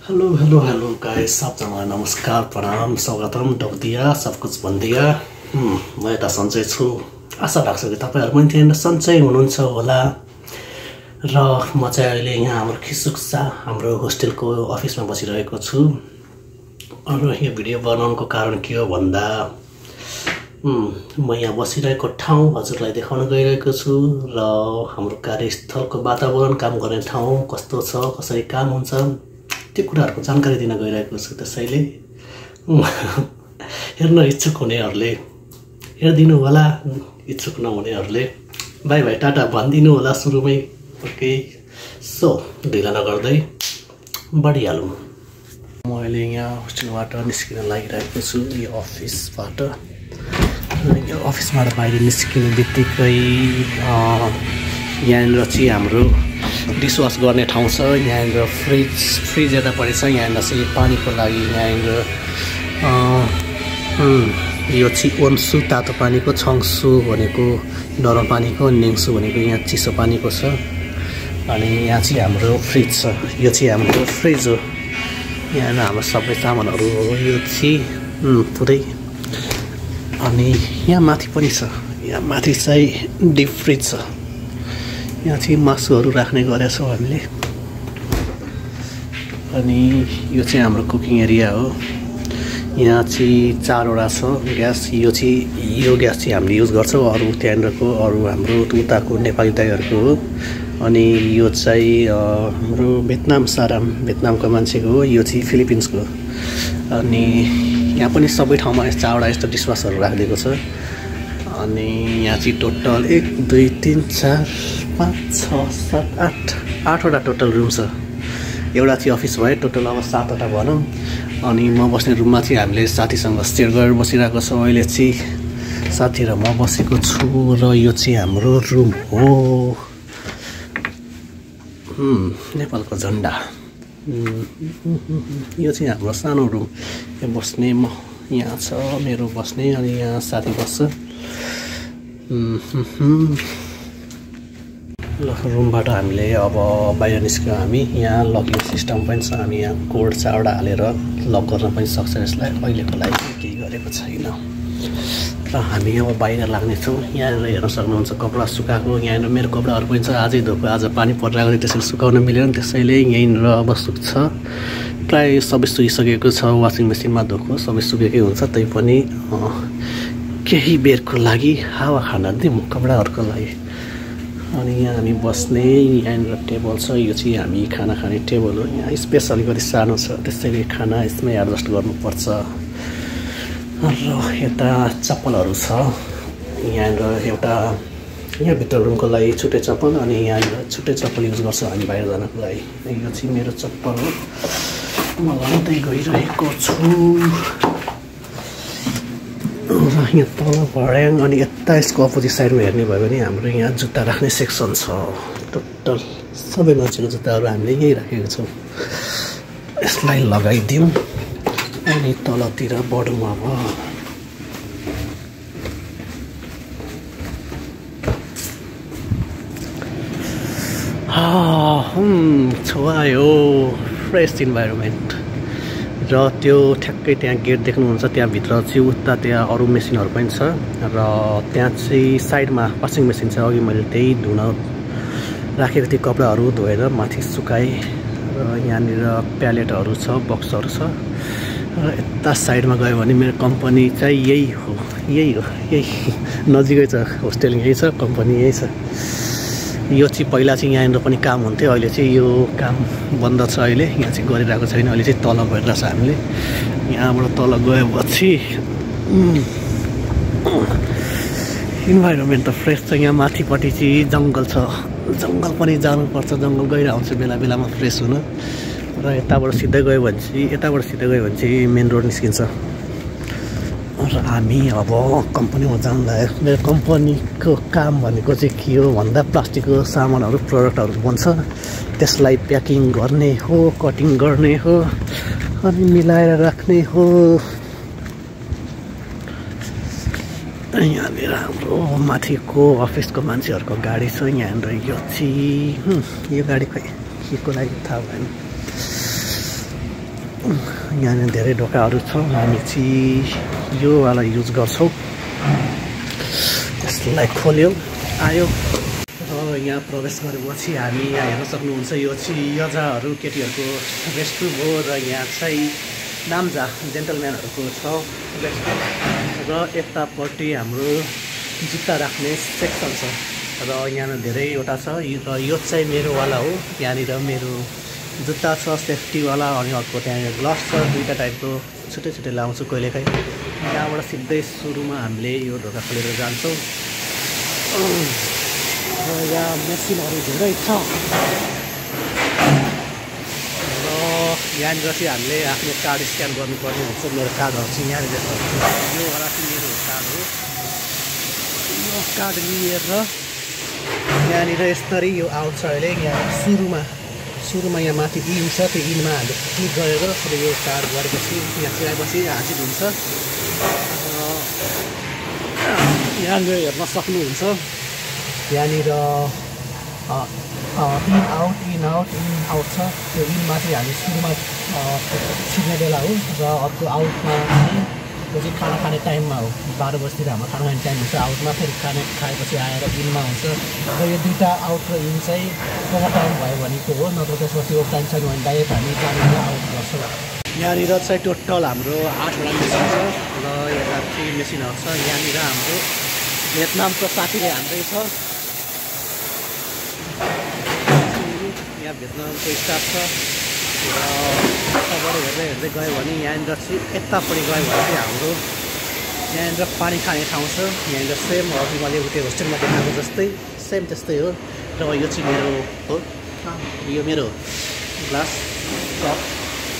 Hello hello hello guys, सबजना नमस्कार, प्रणाम, स्वागतम, डोक्दिया, सब कुछ भन्दिया। म यता सन्चै छु। आशा लाग्छ कि तपाईहरु पनि त्यहाँ सन्चै हुनुहुन्छ होला। र म चाहिँ अहिले यहाँ हाम्रो खिसुक्सा हाम्रो होस्टेलको अफिसमा बसिरहेको छु। र यो भिडियो बनाउनको कारण के हो भन्दा म यहाँ बसिरहेको ठाउँ हजुरलाई देखाउन गइरहेको छु र हाम्रो कार्यस्थलको वातावरण, काम गर्ने ठाउँ कस्तो छ, कसरी काम हुन्छ त्यो कुराहरुको जानकारी दिन गइरहेको छु। त्यसैले हेर्न इच्छुक हुनेहरुले हेर्दिनु होला, इच्छुक नहुनेहरुले बाइ बाइ टाटा भन्दिनु होला सुरुमै। ओके, सो ढिला नगर्दै बढिहालौं। म अहिले यहाँ होस्टेलबाट निस्किन लागिरहेको छु यो अफिसबाट। यो अफिसबाट बाहिर निस्किने बित्तिकै यहाँनिर चाहिँ हाम्रो डिसवास गर्ने ठाउँ छ। यहाँनिर फ्रिज यतापट्टि छ। यहाँनिर चाहिँ पानीको लागि यहाँनिर यो चाहिँ ओन्सु तातो पानीको, छङ्सु भनेको नरम पानीको, निङ्सु भनेको यहाँ चिसो पानीको छ। अनि यहाँ चाहिँ हाम्रो फ्रिज छ। यो चाहिँ हाम्रो फ्रिज हो। यहाँ हाम्रो सबै सामानहरू हो यो चाहिँ पुरै। अनि यहाँ माथि पनि छ। यहाँ माथि चाहिँ डिप फ्रिज छ। यहाँ चाहिँ मासुहरू राख्ने गरेका छौँ हामीले। अनि यो चाहिँ हाम्रो कुकिङ एरिया हो। यहाँ चाहिँ 4वटा छ ग्यास। यो ग्यास चाहिँ हामीले युज गर्छौँ। अरू त्यहाँनिरको अरू हाम्रो उताको नेपाली दाइहरूको हो। अनि यो चाहिँ हाम्रो भेटनामको मान्छेको हो। यो चाहिँ फिलिपिन्सको। अनि यहाँ पनि सबै ठाउँमा 4वटा यस्तो डिसवासहरू राखिदिएको छ। अनि यहाँ चाहिँ टोटल 1 2 3 4 5 6 7 8वटा टोटल रुम छ। एउटा चाहिँ अफिस भयो, टोटल अब 7वटा भनौँ। अनि म बस्ने रुममा चाहिँ हामीले साथीसँग सेयर गरेर बसिरहेको छौँ। अहिले चाहिँ साथी र म बसेको छु र यो चाहिँ हाम्रो रुम हो। नेपालको झन्डा। यो चाहिँ हाम्रो सानो रुम। यहाँ बस्ने म यहाँ छ मेरो बस्ने। अनि यहाँ साथी बस्छ। ल रुमबाट हामीले अब बाहिर निस्क्यौँ हामी। यहाँ लकिङ सिस्टम पनि छ। हामी यहाँ कोड 4वटा हालेर लक गर्न पनि सक्छ यसलाई। अहिलेको लागि केही गरेको छैन। र हामी अब बाहिर लाग्नेछौँ। यहाँनिर हेर्न सक्नुहुन्छ कपडा सुकाएको। यहाँनिर मेरो कपडाहरू पनि छ। आजै धोएको, आज पानी परिरहेको थियो त्यसरी सुकाउन मिलेन। त्यसैले यहीँनिर अब सुक्छ। प्रायः सबै सुकिसकेको छ। वासिङ मेसिनमा धोएको सबै सुकेकै हुन्छ। तैपनि केही बेरको लागि हावा खान दिउँ कपडाहरूको लागि। अनि यहाँ हामी बस्ने, यहाँनिर टेबल छ। यो चाहिँ हामी खाना खाने टेबल हो। यहाँ स्पेस अलिकति सानो छ, त्यसैले खाना यसमै एडजस्ट गर्नुपर्छ। र यता चप्पलहरू छ। यहाँनिर एउटा यहाँभित्र रुमको लागि छुट्टै चप्पल, अनि यहाँनिर छुट्टै चप्पल युज गर्छ हामी बाहिर जानको लागि। यो चाहिँ मेरो चप्पल हो। म लाउँदै गइरहेको छु। यहाँ तल भर्याङ। अनि यता यसको अपोजिट साइडमा हेर्ने भयो भने हाम्रो यहाँ जुत्ता राख्ने सेक्सन छ। टोटल सबै मान्छेको जुत्ताहरू हामीले यहीँ राखेको छौँ। यसलाई लगाइदिउँ। अनि तलतिर बढौँ अब। छोआयो फ्रेस इन्भाइरोमेन्ट। र त्यो ठ्याक्कै त्यहाँ गेट देख्नुहुन्छ, त्यहाँभित्र चाहिँ उता त्यहाँ अरू मेसिनहरू पनि छ। र त्यहाँ चाहिँ साइडमा वासिङ मेसिन छ। अघि मैले त्यही धुन राखेको थिएँ, कपडाहरू धोएर माथि सुकाएँ। र यहाँनिर प्यालेटहरू छ, बक्सहरू छ। र यता साइडमा गयो भने मेरो कम्पनी चाहिँ यही हो। यही नजिकै छ। होस्टेल यही छ, कम्पनी यही छ। यो चाहिँ पहिला चाहिँ यहाँनिर पनि काम हुन्थ्यो। अहिले चाहिँ यो काम बन्द छ। अहिले यहाँ चाहिँ गरिरहेको छैन। अहिले चाहिँ तल गइरहेको छ हामीले। यहाँबाट तल गएपछि इन्भाइरोमेन्ट त फ्रेस छ। यहाँ माथिपट्टि चाहिँ जङ्गल छ। जङ्गल पनि जानुपर्छ। जङ्गल गइरहेको हुन्छ बेला बेलामा फ्रेस हुन। र यताबाट सिधै गयो भने चाहिँ मेन रोड निस्किन्छ। र हामी अब कम्पनीमा जान लाग्यो। मेरो कम्पनीको काम भनेको चाहिँ के हो भन्दा प्लास्टिकको सामानहरू, प्रडक्टहरू बन्छ, त्यसलाई प्याकिङ गर्ने हो, कटिङ गर्ने हो, अनि मिलाएर राख्ने हो। यहाँनिर हाम्रो माथिको अफिसको मान्छेहरूको गाडी छ। यहाँनिर यो चाहिँ यो गाडी खै के को लागि थाहा भएन। यहाँनिर धेरै ढोकाहरू छ। हामी चाहिँ यो वाला युज गर्छौँ। यसलाई खोल्यो आयो र यहाँ प्रवेश गरेपछि हामी यहाँ हेर्न सक्नुहुन्छ यो चाहिँ यजाहरू केटीहरूको रेस्टरुम हो र यहाँ चाहिँ नाम्जा जेन्टलम्यानहरूको छ रेस्टरुम र यतापट्टि हाम्रो जुत्ता राख्ने सेक्सन छ र यहाँ धेरैवटा छ र यो चाहिँ मेरो वाला हो। यहाँनिर मेरो जुत्ता छ सेफ्टीवाला अनि अर्को त्यहाँ ग्लभ्स छ दुईवटा टाइपको छुट्टै छुट्टै लाउँछु कहिलेकाहीँ। यहाँबाट सिधै सुरुमा हामीले यो ढोका खोलेर जान्छौँ र यहाँ मेसिनहरू धेरै छ र यहाँनिर चाहिँ हामीले आफ्नो कार्ड स्क्यान गर्नुपर्ने हुन्छ। मेरो कार्डहरू चाहिँ यहाँनिर छ। योवाला चाहिँ मेरो कार्ड हो। यो कार्ड लिएर यहाँनिर यसरी यो आउट छ। अहिले यहाँ सुरुमा यहाँ माथि इन छ। त्यो इनमा हामीले क्लिक गरेर अब यो कार्ड गरेपछि यहाँ चिराएपछि हाजिर हुन्छ। यहाँनिर हेर्न सक्नुहुन्छ यहाँनिर इन आउट छ। त्यो इनमा चाहिँ हामी सुरुमा छिर्ने बेला हो र अर्को आउटमा चाहिँ त्यो चाहिँ खाना खाने टाइममा हो। 12 बजीतिर हाम्रो खाना खाने टाइम हुन्छ। आउटमा फेरि खाएपछि आएर इनमा हुन्छ र यो दुईवटा आउट र इन चाहिँ ओभर टाइम भयो भनेको हो। नत्र त्यसपछि ओभर टाइम छैन भने डाइरेक्ट हामी जानेर आउट गर्छौँ। यहाँनिर चाहिँ टोटल हाम्रो 8वटा मेसिन छ र यता 3 मेसिनहरू छ। यहाँनिर हाम्रो भियतनामको साथीले हान्दै छ। यहाँ भियतनामको स्टाफ छ र यताबाट हेर्दै गयो भने यहाँनिर चाहिँ यतापट्टि गयो भने चाहिँ हाम्रो यहाँनिर पानी खाने ठाउँ छ। यहाँनिर सेम अघि मैले उठे होस्टेलमा देखाएको जस्तै सेम त्यस्तै हो। र यो चाहिँ मेरो हो। यो मेरो ग्लास कप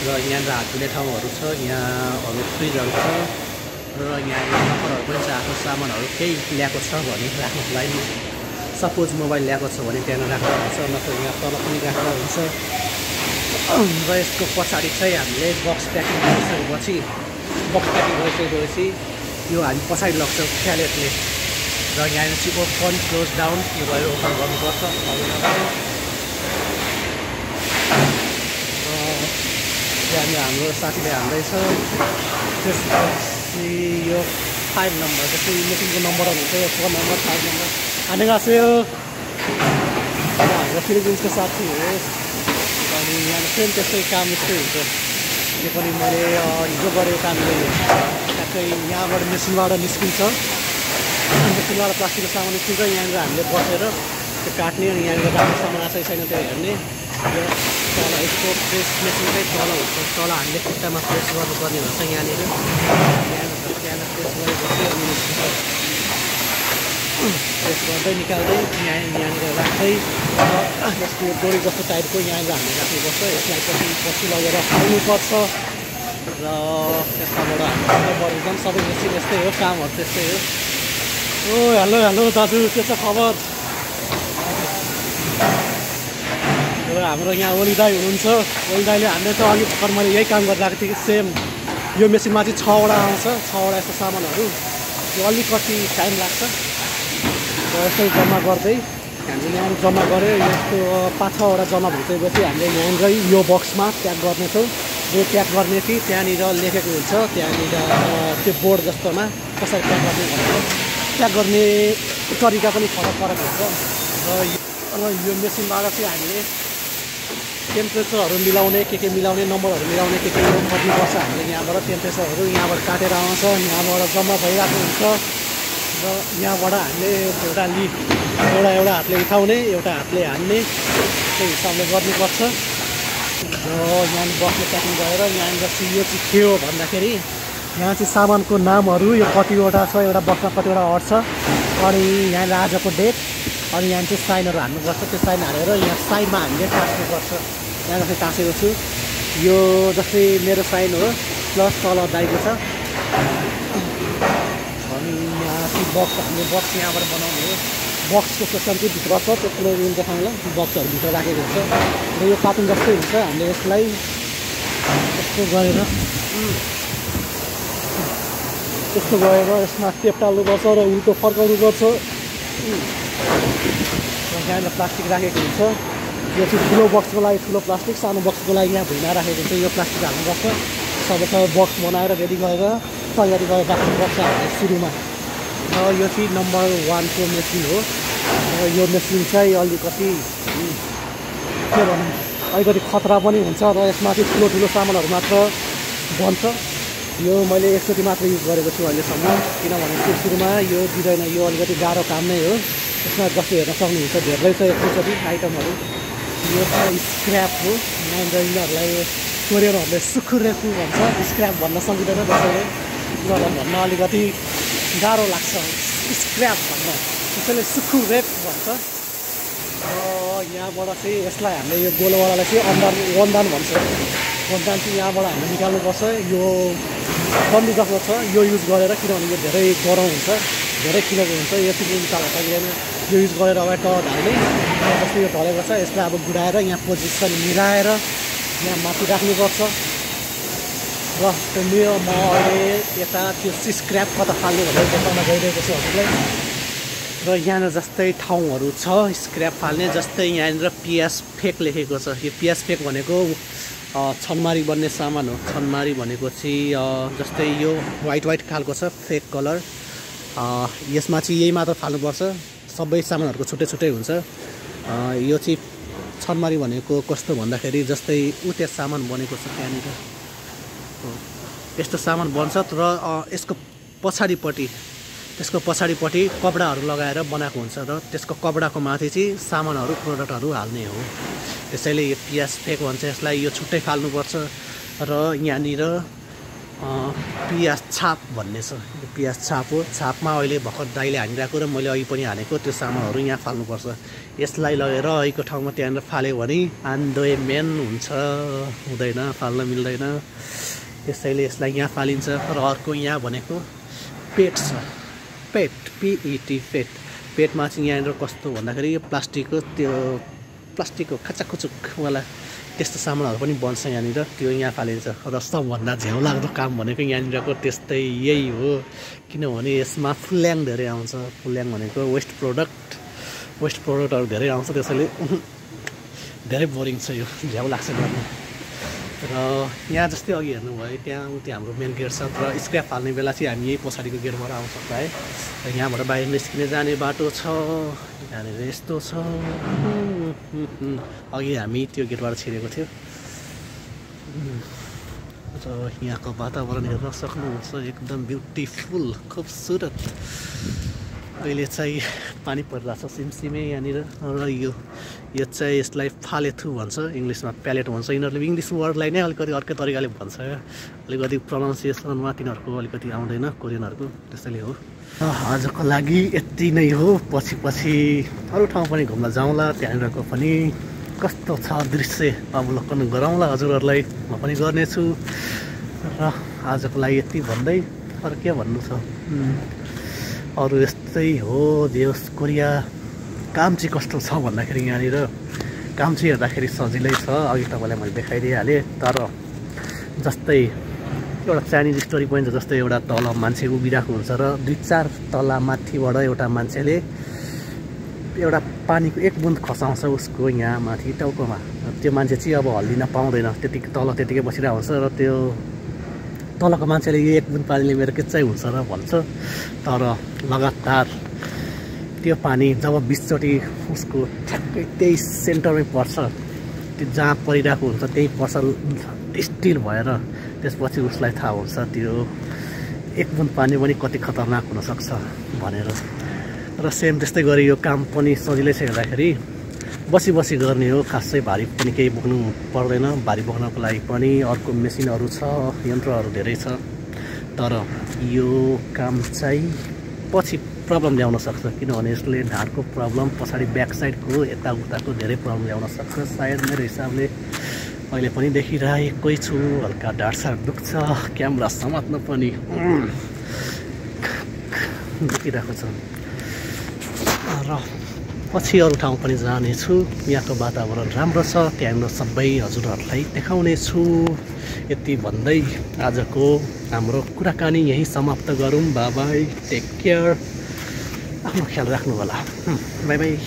र यहाँनिर हात धुने ठाउँहरू छ। यहाँ अरू फ्रिजहरू छ र यहाँ नम्बरहरू पनि छ। आफ्नो सामानहरू केही ल्याएको छ भने राख्नुको लागि सपोज मोबाइल ल्याएको छ भने त्यहाँ राख्दा हुन्छ नत्र यहाँ तल पनि राख्दा हुन्छ। र यसको पछाडि चाहिँ हामीले बक्स प्याकिङ गरिसकेपछि यो हामी पछाडि लग्छौँ प्यालेटले र यहाँ चाहिँ ओपन क्लोज डाउन यो भएर ओपन गर्नुपर्छ। यहाँनिर हाम्रो साथीले हान्दैछ। त्यसपछि यो 5 नम्बर जस्तै मेसिनको नम्बरहरू हुन्छ। 4 नम्बर 5 नम्बर हानेगासेयो हाम्रो फिलिपिन्सको साथी हो। अनि यहाँ सेम त्यस्तै काम यस्तै हुन्छ। यो पनि मैले हिजो गरेको कामले ठ्याक्कै यहाँबाट मेसिनबाट निस्किन्छ। मेसिनबाट प्लास्टिकको सामान निस्किन्छ। यहाँनिर हामीले बसेर त्यो काट्ने अनि यहाँनिर राम्रो सामान आएको छैन त्यो हेर्ने। यो तल यसको प्रेस मेसिन चाहिँ तल हुन्छ। तल हामीले खुट्टामा प्रेस गर्नुपर्ने हुन्छ। यहाँनिर प्रेस गरेपछि अनि प्रेस गर्दै निकाल्दै यहाँनिर राख्दै यसको डोरी जस्तो टाइपको यहाँनिर हामीले राख्नुपर्छ। यसलाई पछि लगेर खाउनुपर्छ र त्यसबाट हामीले गरिन्छौँ। सबै मेसिन यस्तै हो। कामहरू त्यस्तै हो। ओ हेलो दाजु के छ खबर? र हाम्रो यहाँ ओली दाई हुनुहुन्छ। ओली दाईले हामीले त अघि भर्खर मैले यही काम गरिरहेको थिएँ कि सेम यो मेसिनमा चाहिँ 6वटा आउँछ। 6वटा यस्तो सामानहरू यो अलिकति टाइम लाग्छ र यसै जम्मा गर्दै हामीले यहाँ जम्मा गऱ्यो। यस्तो 5-6वटा जम्मा भइसकेपछि हामीले यहाँनिर यो बक्समा प्याक गर्नेछौँ। जो प्याक गर्ने कि त्यहाँनिर लेखेको हुन्छ। त्यहाँनिर त्यो बोर्ड जस्तोमा कसरी प्याक गर्ने भनेर प्याक गर्ने तरिका पनि फरक हुन्छ। र यो मेसिनबाट चाहिँ हामीले टेम्परेचरहरू मिलाउने के मिलाउने नम्बरहरू मिलाउने के गर्नुपर्छ। हामीले यहाँबाट टेम्परेचरहरू यहाँबाट काटेर आउँछ। यहाँबाट जम्मा भइरहेको हुन्छ र यहाँबाट हामीले एउटा हातले उठाउने एउटा हातले हान्ने त्यही हिसाबले गर्नुपर्छ। र यहाँ बक्सले प्याकिङ गरेर यहाँनिर चाहिँ यो चाहिँ के हो भन्दाखेरि यहाँ चाहिँ सामानको नामहरू यो कतिवटा छ। एउटा बक्समा कतिवटा अट छ अनि यहाँनिर आजको डेट अनि यहाँ चाहिँ साइनहरू हाल्नुपर्छ। त्यो साइन हालेर यहाँ साइडमा हामीले टाँस्नुपर्छ। यहाँ जस्तै टाँसेको छु यो जस्तै मेरो साइन हो प्लस तल दाइको छ। अनि यहाँ चाहिँ बक्स हामीले बक्स यहाँबाट बनाउने हो। बक्सको सेक्सन चाहिँ भित्र छ। त्यो कुरो देखाउँला बक्सहरू भित्र राखेको हुन्छ र यो कार्टुन जस्तै हुन्छ। हामीले यसलाई यस्तो गरेर यसमा टेप टाल्नुपर्छ र उल्टो फर्काउनुपर्छ। यहाँनिर प्लास्टिक राखेको हुन्छ। यो चाहिँ ठुलो बक्सको लागि ठुलो प्लास्टिक, सानो बक्सको लागि यहाँ भुइँमा राखेको चाहिँ यो प्लास्टिक हाल्नुपर्छ। सबै बक्स बनाएर रेडी गरेर तयारी गरेर राख्नुपर्छ हामीले सुरुमा। र यो चाहिँ नम्बर 1 को मेसिन हो। र यो मेसिन चाहिँ अलिकति के भनौँ अलिकति खतरा पनि हुन्छ र यसमा चाहिँ ठुलो ठुलो सामानहरू मात्र बन्छ। यो मैले एकचोटि मात्र युज गरेको छु अहिलेसम्म, किनभने सुरुमा यो दिँदैन, यो अलिकति गाह्रो काम नै हो। यसमा जस्तो हेर्न सक्नुहुन्छ धेरै छ एकचोटि आइटमहरू। यो चाहिँ स्क्रैप हो, यिनीहरूलाई कोरियनहरूले सुखुरेकु भन्छ, स्क्रैप भन्न सकिँदैन त्यसैले उनीहरूलाई भन्न अलिकति गाह्रो लाग्छ स्क्रैप भन्न, त्यसैले सुखुरेक भन्छ। यहाँबाट चाहिँ यसलाई हामीले यो गोलोवालालाई चाहिँ वनदान भन्छ। वनदान चाहिँ यहाँबाट हामीले निकाल्नुपर्छ। यो डन्डी जस्तो छ यो युज गरेर, किनभने यो धेरै गरम हुन्छ, धेरै किलोको हुन्छ, यो चाहिँ निकाल्न सकिँदैन। यो युज गरेर अगाडि तल ढाल्ने, जस्तो यो ढलेको छ यसलाई अब गुडाएर यहाँ पोजिसन मिलाएर यहाँ माथि राख्नुपर्छ। र म अहिले यता त्यो स्क्रैप कता फाल्ने भनेर देखाउन गइरहेको छु हजुरलाई। र यहाँनिर जस्तै ठाउँहरू छ स्क्रैप फाल्ने, जस्तै यहाँनिर पियाज फेक लेखेको छ। यो पियाज फेक भनेको छनमारी बन्ने सामान हो। छनमारी भनेको चाहिँ जस्तै यो वाइट खालको छ फेक कलर, यसमा चाहिँ यही मात्र फाल्नुपर्छ, सबै सामानहरूको छुट्टै छुट्टै हुन्छ। यो चाहिँ छनमारी भनेको कस्तो भन्दाखेरि जस्तै त्यहाँ सामान बनेको छ त्यहाँनिर यस्तो सामान बन्छ र यसको पछाडिपट्टि कपडाहरू लगाएर बनाएको हुन्छ र त्यसको कपडाको माथि चाहिँ सामानहरू प्रोडक्टहरू हाल्ने हो। त्यसैले यो पियाज फेक भन्छ यसलाई, यो छुट्टै फाल्नुपर्छ। र यहाँनिर पियाज छाप भन्ने छ, यो पियाज छाप हो। छापमा अहिले भर्खर दाइले हानिरहेको र मैले अघि पनि हानेको त्यो सामानहरू यहाँ फाल्नुपर्छ। यसलाई लगेर अहिलेको ठाउँमा त्यहाँनिर फाल्यो भने आन्दोए मेन हुन्छ, हुँदैन, फाल्न मिल्दैन। त्यसैले यसलाई यहाँ फालिन्छ। र अर्को यहाँ भनेको पेट छ, पेट PET पेट। पेटमा चाहिँ यहाँनिर कस्तो भन्दाखेरि यो प्लास्टिकको खाचाखुचुकवाला त्यस्तो सामानहरू पनि बन्छ यहाँनिर, त्यो यहाँ फालिन्छ। र सबभन्दा झ्याउ लाग्दो काम भनेको यहाँनिरको त्यस्तै यही हो, किनभने यसमा फुल्याङ धेरै आउँछ। फुल्याङ भनेको वेस्ट प्रोडक्टहरू धेरै आउँछ, त्यसैले धेरै बोरिङ छ, यो झ्याउ लाग्छ गर्नु। र यहाँ जस्तै अघि हेर्नुभयो त्यहाँ हाम्रो मेन गेट छ, र स्क्रैप फाल्ने बेला चाहिँ हामी यही पछाडिको गेटबाट आउन सक्छ है। र यहाँबाट बाहिर निस्किने जाने बाटो छ, यहाँनिर यस्तो छ। अघि हामी त्यो गेटबाट छिरेको थियो। र यहाँको वातावरण हेर्न सक्नुहुन्छ एकदम ब्युटिफुल, खुबसुरत। अहिले चाहिँ पानी परिरहेको छ सिमसिमे यहाँनिर। र यो चाहिँ यसलाई फालेथु भन्छ, इङ्ग्लिसमा प्यालेट भन्छ। यिनीहरूले इङ्ग्लिस वर्डलाई नै अलिकति अर्कै तरिकाले भन्छ, अलिकति प्रोनाउन्सिएसनमा तिनीहरूको अलिकति आउँदैन कोरियनहरूको, त्यसैले हो। आजको लागि यति नै हो। पछि अरू ठाउँ पनि घुम्न जाउँला, त्यहाँनिरको पनि कस्तो छ दृश्य अवलोकन गराउँला हजुरहरूलाई, म पनि गर्नेछु। र आजको लागि यति भन्दै अरू के भन्नु छ, अरू यस्तै हो। देश कोरिया काम चाहिँ कस्तो छ भन्दाखेरि यहाँनिर काम चाहिँ हेर्दाखेरि सजिलै छ, अघि तपाईँलाई मैले देखाइदिइहालेँ। तर जस्तै एउटा चाइनिज स्टोरी पोइन्ट छ, जस्तै एउटा तल मान्छे उभिरहेको हुन्छ र 2-4 तला माथिबाट एउटा मान्छेले एउटा पानीको एक बुन्द खसाउँछ उसको यहाँ माथि टाउकोमा। त्यो मान्छे चाहिँ अब हल्लिन पाउँदैन, त्यतिकै बसिरहेको हुन्छ। र त्यो तलको मान्छेले यो एक बुन्द पानीले मेरो के चाहिँ हुन्छ र भन्छ। तर लगातार त्यो पानी जब 20 चोटि उसको ठ्याक्कै त्यही सेन्टरमै पर्छ, त्यो जहाँ परिरहेको हुन्छ त्यही पर्छ स्टिल भएर, त्यसपछि उसलाई थाहा हुन्छ त्यो एक बुन्द पानी पनि कति खतरनाक हुनसक्छ भनेर। र सेम त्यस्तै गरी यो काम पनि सजिलै छ हेर्दाखेरि, बसी गर्ने हो, खासै भारी पनि केही बोक्नु पर्दैन। भारी बोक्नको लागि पनि अर्को मेसिनहरू छ, यन्त्रहरू धेरै छ। तर यो काम चाहिँ पछि प्रब्लम ल्याउन सक्छ, किनभने यसले ढाडको प्रब्लम, पछाडि ब्याक साइडको यताउताको धेरै प्रब्लम ल्याउन सक्छ। सायद मेरो हिसाबले अहिले पनि देखिरहेकै छु, हल्का ढाडसाड दुख्छ, क्यामेरा समात्न पनि दुखिरहेको छ। र पछि अरू ठाउँ पनि जानेछु, यहाँको वातावरण राम्रो छ, त्यहाँनिर सबै हजुरहरूलाई देखाउने छु। यति भन्दै आजको हाम्रो कुराकानी यहीँ समाप्त गरौँ। बाई बाई, टेक केयर, आफ्नो ख्याल राख्नु होला, बाई बाई।